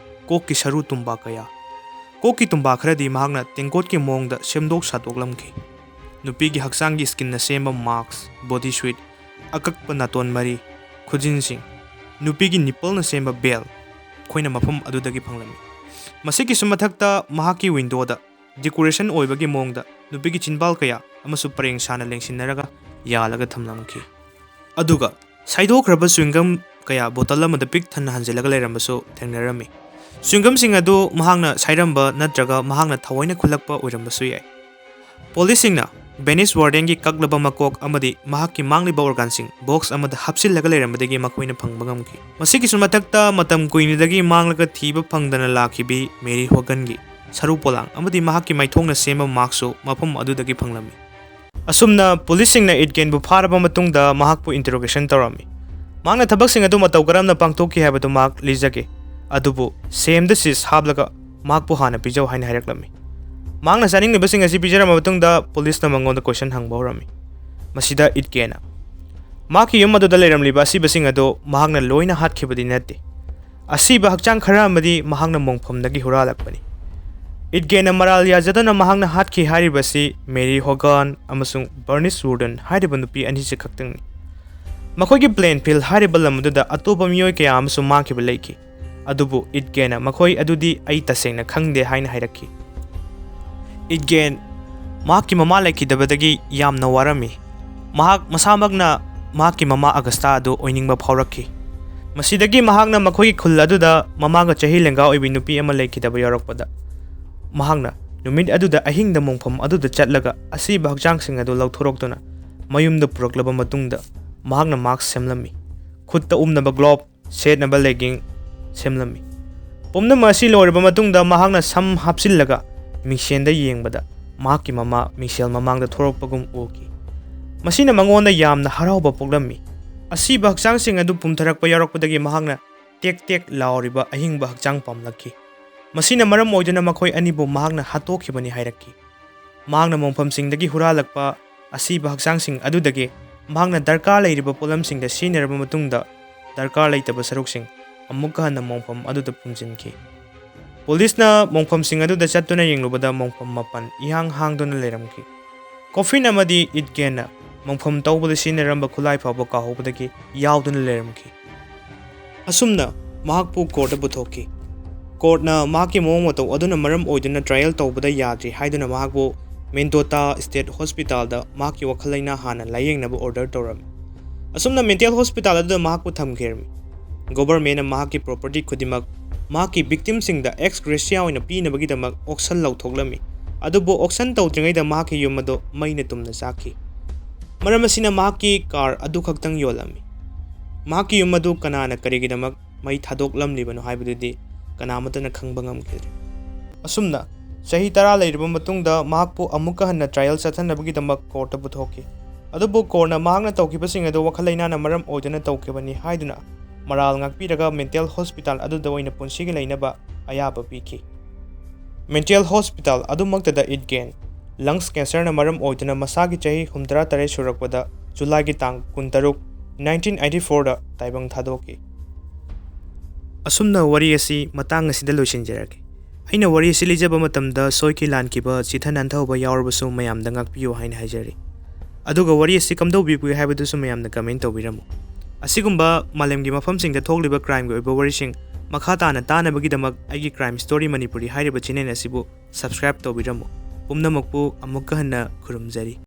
ꯀꯣꯛꯀꯤ ꯁꯔꯨ ꯇꯨꯝꯕꯥ ꯀꯌꯥ꯫ ꯀꯣꯛꯀꯤ ꯇꯨꯝꯕꯥ ꯈꯔꯗꯤ ꯃꯍꯥꯛꯅ ꯇꯦꯡꯀꯣꯠꯀꯤ ꯃꯑꯣꯡꯗ ꯁꯦꯝꯗꯣꯛ ꯁꯥꯗꯣꯛꯂꯝꯈꯤ꯫ ꯅꯨꯄꯤꯒꯤ ꯍꯛꯆꯥꯡꯒꯤ ꯁ꯭ꯀꯤꯟꯅ ꯁꯦꯝꯕ ꯃꯥꯁꯛ, ꯕꯣꯗꯤ ꯁꯨꯏꯠ, ꯑꯀꯛꯄ ꯅꯥꯇꯣꯟ ꯃꯔꯤ, ꯈꯨꯖꯤꯟꯁꯤꯡ, ꯅꯨꯄꯤꯒꯤ ꯅꯤꯄꯜꯅ ꯁꯦꯝꯕ ꯕꯦꯜ, ꯑꯩꯈꯣꯏꯅ ꯃꯐꯝ ꯑꯗꯨꯗꯒꯤ ꯐꯪꯂꯝꯃꯤ꯫ ꯃꯁꯤꯒꯤꯁꯨ ꯃꯊꯛꯇ ꯃꯍꯥꯛꯀꯤ ꯋꯤꯟꯗꯣꯗ ꯗꯦꯀꯣꯔꯦꯁꯟ ꯑꯣꯏꯕꯒꯤ ꯃꯑꯣꯡꯗ ꯅꯨꯄꯤꯒꯤ ꯆꯤꯟꯕꯥꯜ ꯀꯌꯥ ꯑꯃꯁꯨ ꯄꯔꯦꯡ ꯁꯥꯅ ꯂꯦꯡꯁꯤꯟꯅꯔꯒ ꯌꯥꯜꯂꯒ ꯊꯝꯂꯝꯈꯤ꯫ ꯑꯗꯨꯒ ꯁꯥꯏꯗꯣꯛꯈ꯭ꯔꯕ ꯆ꯭ꯋꯤꯡꯒꯝ ꯀꯌꯥ ꯕꯣꯇꯜ ꯑꯃꯗ ꯄꯤꯛ ꯊꯟꯅ ꯍꯥꯟꯖꯤꯜꯂꯒ ꯂꯩꯔꯝꯕꯁꯨ ꯊꯦꯡꯅꯔꯝꯃꯤ꯫ ꯆ꯭ꯋꯤꯡꯒꯝꯁꯤꯡ ꯑꯗꯨ ꯃꯍꯥꯛꯅ ꯁꯥꯏꯔꯝꯕ ꯅꯠꯇ꯭ꯔꯒ ꯃꯍꯥꯛꯅ ꯊꯑꯣꯏꯅ ꯈꯨꯜꯂꯛꯄ ꯑꯣꯏꯔꯝꯕꯁꯨ ꯌꯥꯏ꯫ ꯄꯨꯂꯤꯁꯁꯤꯡꯅ ꯕꯦꯅꯤꯁ ꯋꯥꯔꯗꯦꯟꯒꯤ ꯀꯛꯂꯕ ꯃꯀꯣꯛ ꯑꯃꯗꯤ ꯃꯍꯥꯛꯀꯤ ꯃꯥꯡꯂꯤꯕ ꯑꯣꯔꯒꯥꯟꯁꯤꯡ ꯕꯣꯛꯁ ꯑꯃꯗ ꯍꯥꯞꯆꯤꯜꯂꯒ ꯂꯩꯔꯝꯕꯗꯒꯤ ꯃꯈꯣꯏꯅ ꯐꯪꯕ ꯉꯝꯈꯤ꯫ ꯃꯁꯤꯒꯤꯁꯨ ꯃꯊꯛꯇ ꯃꯇꯝ ꯀꯨꯏꯅꯗꯒꯤ ꯃꯥꯡꯂꯒ ꯊꯤꯕ ꯐꯪꯗꯅ ꯂꯥꯛꯈꯤꯕꯤ ꯃꯦꯔꯤ ꯍꯣꯒꯟꯒꯤ ꯁꯔꯨ ꯄꯣꯂꯥꯡ ꯑꯃꯗꯤ ꯃꯍꯥꯛꯀꯤ ꯃꯥꯏꯊꯣꯡꯅ ꯁꯦꯝꯕ ꯃꯥꯁꯛꯁꯨ ꯃꯐꯝ ꯑꯗꯨꯗꯒꯤ ꯐꯪꯂꯝꯃꯤ꯫ ꯑꯁꯨꯝꯅ ꯄꯨꯂꯤꯁꯁꯤꯡꯅ ꯏꯠꯒꯦꯟꯕꯨ ꯐꯥꯔꯕ ꯃꯇꯨꯡꯗ ꯃꯍꯥꯛꯄꯨ ꯏꯟꯇꯔꯣꯒꯦꯁꯟ ꯇꯧꯔꯝꯃꯤ꯫ ꯃꯍꯥꯛꯅ ꯊꯕꯛꯁꯤꯡ ꯑꯗꯨ ꯃꯇꯧ ꯀꯔꯝꯅ ꯄꯥꯡꯊꯣꯛꯈꯤ ꯍꯥꯏꯕꯗꯨ ꯃꯍꯥꯛ ꯂꯤꯖꯒꯦ, ꯑꯗꯨꯕꯨ ꯁꯦꯝꯗ ꯁꯤꯁ ꯍꯥꯞꯂꯒ ꯃꯍꯥꯛꯄꯨ ꯍꯥꯟꯅ ꯄꯤꯖꯧ ꯍꯥꯏꯅ ꯍꯥꯏꯔꯛꯂꯝꯃꯤ꯫ ꯃꯍꯥꯛꯅ ꯆꯥꯅꯤꯡꯂꯤꯕꯁꯤꯡ ꯑꯁꯤ ꯄꯤꯖꯔꯕ ꯃꯇꯨꯡꯗ ꯄꯨꯂꯤꯁꯅ ꯃꯉꯣꯟꯗ ꯀꯣꯏꯁꯟ ꯍꯪꯕ ꯍꯧꯔꯝꯃꯤ꯫ ꯃꯁꯤꯗ ꯏꯠꯒꯦꯅ ꯃꯍꯥꯛꯀꯤ ꯌꯨꯝ ꯑꯗꯨꯗ ꯂꯩꯔꯝꯂꯤꯕ ꯑꯁꯤꯕꯁꯤꯡ ꯑꯗꯨ ꯃꯍꯥꯛꯅ ꯂꯣꯏꯅ ꯍꯥꯠꯈꯤꯕꯗꯤ ꯅꯠꯇꯦ꯫ ꯑꯁꯤꯕ ꯍꯛꯆꯥꯡ ꯈꯔ ꯑꯃꯗꯤ ꯃꯍꯥꯛꯅ ꯃꯣꯡꯐꯝꯗꯒꯤ ꯍꯨꯔꯥꯜꯂꯛꯄꯅꯤ꯫ ꯏꯠꯒꯦꯅ ꯃꯔꯥꯜ ꯌꯥꯖꯗꯅ ꯃꯍꯥꯛꯅ ꯍꯥꯠꯈꯤ ꯍꯥꯏꯔꯤꯕꯁꯤ ꯃꯦꯔꯤ ꯍꯣꯒꯟ ꯑꯃꯁꯨꯡ ꯕꯔꯅꯤꯁ ꯋꯨꯔꯗꯟ ꯍꯥꯏꯔꯤꯕ ꯅꯨꯄꯤ ꯑꯅꯤꯁꯤ ꯈꯛꯇꯪꯅꯤ꯫ ꯃꯈꯣꯏꯒꯤ ꯄ꯭ꯂꯦꯟ ꯐꯤꯜ ꯍꯥꯏꯔꯤꯕ ꯂꯝ ꯑꯗꯨꯗ ꯑꯇꯣꯞꯄ ꯃꯤꯑꯣꯏ ꯀꯌꯥ ꯑꯃꯁꯨ ꯃꯥꯡꯈꯤꯕ ꯂꯩꯈꯤ꯫ ꯑꯗꯨꯕꯨ ꯏꯠꯒꯦꯅ ꯃꯈꯣꯏ ꯑꯗꯨꯗꯤ ꯑꯩ ꯇꯁꯦꯡꯅ ꯈꯪꯗꯦ ꯍꯥꯏꯅ ꯍꯥꯏꯔꯛꯈꯤ꯫ ꯏꯠꯒꯦꯟ ꯃꯍꯥꯛꯀꯤ ꯃꯃꯥ ꯂꯩꯈꯤꯗꯕꯗꯒꯤ ꯌꯥꯝꯅ ꯋꯥꯔꯝꯃꯤ꯫ ꯃꯍꯥꯛ ꯃꯁꯥꯃꯛꯅ ꯃꯍꯥꯛꯀꯤ ꯃꯃꯥ ꯑꯒꯁꯇꯥ ꯑꯗꯨ ꯑꯣꯏꯅꯤꯡꯕ ꯐꯥꯎꯔꯛꯈꯤ꯫ ꯃꯁꯤꯗꯒꯤ ꯃꯍꯥꯛꯅ ꯃꯈꯣꯏꯒꯤ ꯈꯨꯜ ꯑꯗꯨꯗ ꯃꯃꯥꯒ ꯆꯍꯤ ꯂꯦꯡꯒꯥ ꯑꯣꯏꯕꯤ ꯅꯨꯄꯤ ꯑꯃ ꯂꯩꯈꯤꯗꯕ ꯌꯥꯎꯔꯛꯄꯗ, ꯃꯍꯥꯛꯅ ꯅꯨꯃꯤꯠ ꯑꯗꯨꯗ ꯑꯍꯤꯡꯗ ꯃꯣꯡꯐꯝ ꯑꯗꯨꯗ ꯆꯠꯂꯒ ꯑꯁꯤꯕ ꯍꯛꯆꯥꯡꯁꯤꯡ ꯑꯗꯨ ꯂꯧꯊꯣꯔꯛꯇꯨꯅ ꯃꯌꯨꯝꯗ ꯄꯨꯔꯛꯂꯕ ꯃꯇꯨꯡꯗ ꯃꯍꯥꯛꯅ ꯃꯥꯛꯁ ꯁꯦꯝꯂꯝꯃꯤ꯫ ꯈꯨꯠꯇ ꯎꯞꯅꯕ ꯒ꯭ꯂꯣꯕ, ꯁꯦꯠꯅꯕ ꯂꯦꯒꯤꯡ ꯁꯦꯝꯂꯝꯃꯤ꯫ ꯄꯨꯝꯅꯃꯛ ꯑꯁꯤ ꯂꯣꯏꯔꯕ ꯃꯇꯨꯡꯗ ꯃꯍꯥꯛꯅ ꯁꯝ ꯍꯥꯞꯆꯤꯜꯂꯒ ꯃꯤꯡꯁꯦꯟꯗ ꯌꯦꯡꯕꯗ ꯃꯍꯥꯛꯀꯤ ꯃꯃꯥ ꯃꯤꯡꯁꯦꯜ ꯃꯃꯥꯡꯗ ꯊꯣꯔꯛꯄꯒꯨꯝ ꯎꯈꯤ꯫ ꯃꯁꯤꯅ ꯃꯉꯣꯟꯗ ꯌꯥꯝꯅ ꯍꯔꯥꯎꯕ ꯄꯣꯛꯂꯝꯃꯤ꯫ ꯑꯁꯤꯕ ꯍꯛꯆꯥꯡꯁꯤꯡ ꯑꯗꯨ ꯄꯨꯝꯊꯔꯛꯄ ꯌꯥꯎꯔꯛꯄꯗꯒꯤ ꯃꯍꯥꯛꯅ ꯇꯦꯛ ꯇꯦꯛ ꯂꯥꯎꯔꯤꯕ ꯑꯍꯤꯡꯕ ꯍꯛꯆꯥꯡ ꯄꯥꯝꯂꯛꯈꯤ꯫ ꯃꯁꯤꯅ ꯃꯔꯝ ꯑꯣꯏꯗꯨꯅ ꯃꯈꯣꯏ ꯑꯅꯤꯕꯨ ꯃꯍꯥꯛꯅ ꯍꯥꯠꯇꯣꯛꯈꯤꯕꯅꯤ ꯍꯥꯏꯔꯛꯈꯤ꯫ ꯃꯍꯥꯛꯅ ꯃꯣꯡꯐꯝꯁꯤꯡꯗꯒꯤ ꯍꯨꯔꯥꯜꯂꯛꯄ ꯑꯁꯤꯕ ꯍꯛꯆꯥꯡꯁꯤꯡ ꯑꯗꯨꯗꯒꯤ ꯃꯍꯥꯛꯅ ꯗꯔꯀꯥꯔ ꯂꯩꯔꯤꯕ ꯄꯣꯠꯂꯝꯁꯤꯡꯗ ꯁꯤꯖꯤꯟꯅꯔꯕ ꯃꯇꯨꯡꯗ ꯗꯔꯀꯥꯔ ꯂꯩꯇꯕ ꯁꯔꯨꯛꯁꯤꯡ ꯑꯃꯨꯛꯀ ꯍꯟꯅ ꯃꯣꯡꯐꯝ ꯑꯗꯨꯗ ꯐꯨꯝꯖꯤꯟꯈꯤ꯫ ꯄꯨꯂꯤꯁꯅ ꯃꯣꯡꯐꯝꯁꯤꯡ ꯑꯗꯨꯗ ꯆꯠꯇꯨꯅ ꯌꯦꯡꯂꯨꯕꯗ ꯃꯣꯡꯐꯝ ꯃꯥꯄꯟ ꯏꯍꯥꯡ ꯍꯥꯡꯗꯨꯅ ꯂꯩꯔꯝꯈꯤ꯫ ꯀꯣꯐꯤꯟ ꯑꯃꯗꯤ ꯏꯠꯒꯦꯟꯅ ꯃꯣꯡꯐꯝ ꯇꯧꯕꯗ ꯁꯤꯖꯤꯟꯅꯔꯝꯕ ꯈꯨꯠꯂꯥꯏ ꯐꯥꯎꯕ ꯀꯥꯎꯍꯧꯕꯗꯒꯤ ꯌꯥꯎꯗꯨꯅ ꯂꯩꯔꯝꯈꯤ꯫ ꯑꯁꯨꯝꯅ ꯃꯍꯥꯛꯄꯨ ꯀꯣꯔꯠꯇ ꯄꯨꯊꯣꯛꯈꯤ꯫ ꯀꯣꯔꯠꯅ ꯃꯍꯥꯛꯀꯤ ꯃꯑꯣꯡ ꯃꯇꯧ ꯑꯗꯨꯅ ꯃꯔꯝ ꯑꯣꯏꯗꯨꯅ ꯇ꯭ꯔꯥꯏꯌꯦꯜ ꯇꯧꯕꯗ ꯌꯥꯗ꯭ꯔꯤ ꯍꯥꯏꯗꯨꯅ ꯃꯍꯥꯛꯄꯨ ꯃꯦꯟꯗꯣꯇꯥ ꯁ꯭ꯇꯦꯠ ꯍꯣꯁꯄꯤꯇꯥꯜꯗ ꯃꯍꯥꯛꯀꯤ ꯋꯥꯈꯜ ꯂꯩꯅꯥ ꯍꯥꯟꯅ ꯂꯥꯌꯦꯡꯅꯕ ꯑꯣꯔꯗꯔ ꯇꯧꯔꯝꯃꯤ꯫ ꯑꯁꯨꯝꯅ ꯃꯦꯟꯇꯦꯜ ꯍꯣꯁꯄꯤꯇꯥꯜ ꯑꯗꯨꯗ ꯃꯍꯥꯛꯄꯨ ꯊꯝꯈꯤꯔꯝꯃꯤ꯫ ꯒꯣꯚꯔꯃꯦꯟꯅ ꯃꯍꯥꯛꯀꯤ ꯄ꯭ꯔꯣꯄꯔꯇꯤ ꯈꯨꯗꯤꯡꯃꯛ ꯃꯍꯥꯛꯀꯤ ꯚꯤꯛꯇꯤꯝꯁꯤꯡꯗ ꯑꯦꯛꯁ ꯒ꯭ꯔꯦꯁꯤꯌꯥ ꯑꯣꯏꯅ ꯄꯤꯅꯕꯒꯤꯗꯃꯛ ꯑꯣꯛꯁꯟ ꯂꯧꯊꯣꯛꯂꯝꯃꯤ꯫ ꯑꯗꯨꯕꯨ ꯑꯣꯛꯁꯟ ꯇꯧꯗ꯭ꯔꯤꯉꯩꯗ ꯃꯍꯥꯛꯀꯤ ꯌꯨꯝ ꯑꯗꯨ ꯃꯩꯅ ꯇꯨꯝꯅ ꯆꯥꯛꯈꯤ꯫ ꯃꯔꯝ ꯑꯁꯤꯅ ꯃꯍꯥꯛꯀꯤ ꯀꯥꯔ ꯑꯗꯨꯈꯛꯇꯪ ꯌꯣꯜꯂꯝꯃꯤ꯫ ꯃꯍꯥꯛꯀꯤ ꯌꯨꯝ ꯑꯗꯨ ꯀꯅꯥꯅ ꯀꯔꯤꯒꯤꯗꯃꯛ ꯃꯩ ꯊꯥꯗꯣꯛꯂꯝꯂꯤꯕꯅꯣ ꯍꯥꯏꯕꯗꯨꯗꯤ ꯀꯅꯥꯃꯠꯇꯅ ꯈꯪꯕ ꯉꯝꯈꯤꯗ꯭ꯔꯦ꯫ ꯑꯁꯨꯝꯅ ꯆꯍꯤ ꯇꯔꯥ ꯂꯩꯔꯕ ꯃꯇꯨꯡꯗ ꯃꯍꯥꯛꯄꯨ ꯑꯃꯨꯛꯀ ꯍꯟꯅ ꯇ꯭ꯔꯥꯏꯌꯦꯜ ꯆꯠꯊꯅꯕꯒꯤꯗꯃꯛ ꯀꯣꯔꯠꯇ ꯄꯨꯊꯣꯛꯈꯤ꯫ ꯑꯗꯨꯕꯨ ꯀꯣꯔꯠꯅ ꯃꯍꯥꯛꯅ ꯇꯧꯈꯤꯕꯁꯤꯡ ꯑꯗꯨ ꯋꯥꯈꯜ ꯂꯩꯅꯥꯅ ꯃꯔꯝ ꯑꯣꯏꯗꯨꯅ ꯇꯧꯈꯤꯕꯅꯤ ꯍꯥꯏꯗꯨꯅ ꯃꯔꯥꯜ ꯉꯥꯛꯄꯤꯔꯒ ꯃꯦꯟꯇꯦꯜ ꯍꯣꯁꯄꯤꯇꯥꯜ ꯑꯗꯨꯗ ꯑꯣꯏꯅ ꯄꯨꯟꯁꯤꯒꯤ ꯂꯩꯅꯕ ꯑꯌꯥꯕ ꯄꯤꯈꯤ꯫ ꯃꯦꯟꯇꯦꯜ ꯍꯣꯁꯄꯤꯇꯥꯜ ꯑꯗꯨꯃꯛꯇꯗ ꯏꯠꯒꯦꯟ ꯂꯪꯁ ꯀꯦꯟꯁꯔꯅ ꯃꯔꯝ ꯑꯣꯏꯗꯨꯅ ꯃꯁꯥꯒꯤ ꯆꯍꯤ ꯍꯨꯝꯗ꯭ꯔꯥ ꯇꯔꯦꯠ ꯁꯨꯔꯛꯄꯗ ꯖꯨꯂꯥꯏꯒꯤ ꯇꯥꯡ ꯀꯨꯟꯇꯔꯨꯛ, ꯅꯥꯏꯟꯇꯤꯟ ꯑꯩꯠꯇꯤ ꯐꯣꯔꯗ ꯇꯥꯏꯕꯪ ꯊꯥꯗꯣꯛꯈꯤ꯫ ꯑꯁꯨꯝꯅ ꯋꯥꯔꯤ ꯑꯁꯤ ꯃꯇꯥꯡ ꯑꯁꯤꯗ ꯂꯣꯏꯁꯤꯟꯖꯔꯒꯦ꯫ ꯑꯩꯅ ꯋꯥꯔꯤ ꯑꯁꯤ ꯂꯤꯖꯕ ꯃꯇꯝꯗ ꯁꯣꯏꯈꯤ ꯂꯥꯟꯈꯤꯕ, ꯆꯤꯊ ꯅꯥꯟꯊꯍꯧꯕ ꯌꯥꯎꯔꯕꯁꯨ ꯃꯌꯥꯝꯗ ꯉꯥꯛꯄꯤꯌꯨ ꯍꯥꯏꯅ ꯍꯥꯏꯖꯔꯤ꯫ ꯑꯗꯨꯒ ꯋꯥꯔꯤ ꯑꯁꯤ ꯀꯝꯗꯧꯕꯤꯕꯒꯦ ꯍꯥꯏꯕꯗꯨꯁꯨ ꯃꯌꯥꯝꯅ ꯀꯃꯦꯟ ꯇꯧꯕꯤꯔꯝꯃꯨ꯫ ꯑꯁꯤꯒꯨꯝꯕ ꯃꯥꯂꯦꯝꯒꯤ ꯃꯐꯝꯁꯤꯡꯗ ꯊꯣꯛꯂꯤꯕ ꯀ꯭ꯔꯥꯏꯝꯒꯤ ꯑꯣꯏꯕ ꯋꯥꯔꯤꯁꯤꯡ ꯃꯈꯥ ꯇꯥꯅ ꯇꯥꯅꯕꯒꯤꯗꯃꯛ ꯑꯩꯒꯤ ꯀ꯭ꯔꯥꯏꯝ ꯁ꯭ꯇꯣꯔꯤ ꯃꯅꯤꯄꯨꯔꯤ ꯍꯥꯏꯔꯤꯕ ꯆꯦꯅꯦꯜ ꯑꯁꯤꯕꯨ ꯁꯕꯁꯀ꯭ꯔꯥꯏꯕ ꯇꯧꯕꯤꯔꯝꯃꯨ꯫ ꯄꯨꯝꯅꯃꯛꯄꯨ ꯑꯃꯨꯛꯀ ꯍꯟꯅ ꯈꯨꯔꯨꯝꯖꯔꯤ꯫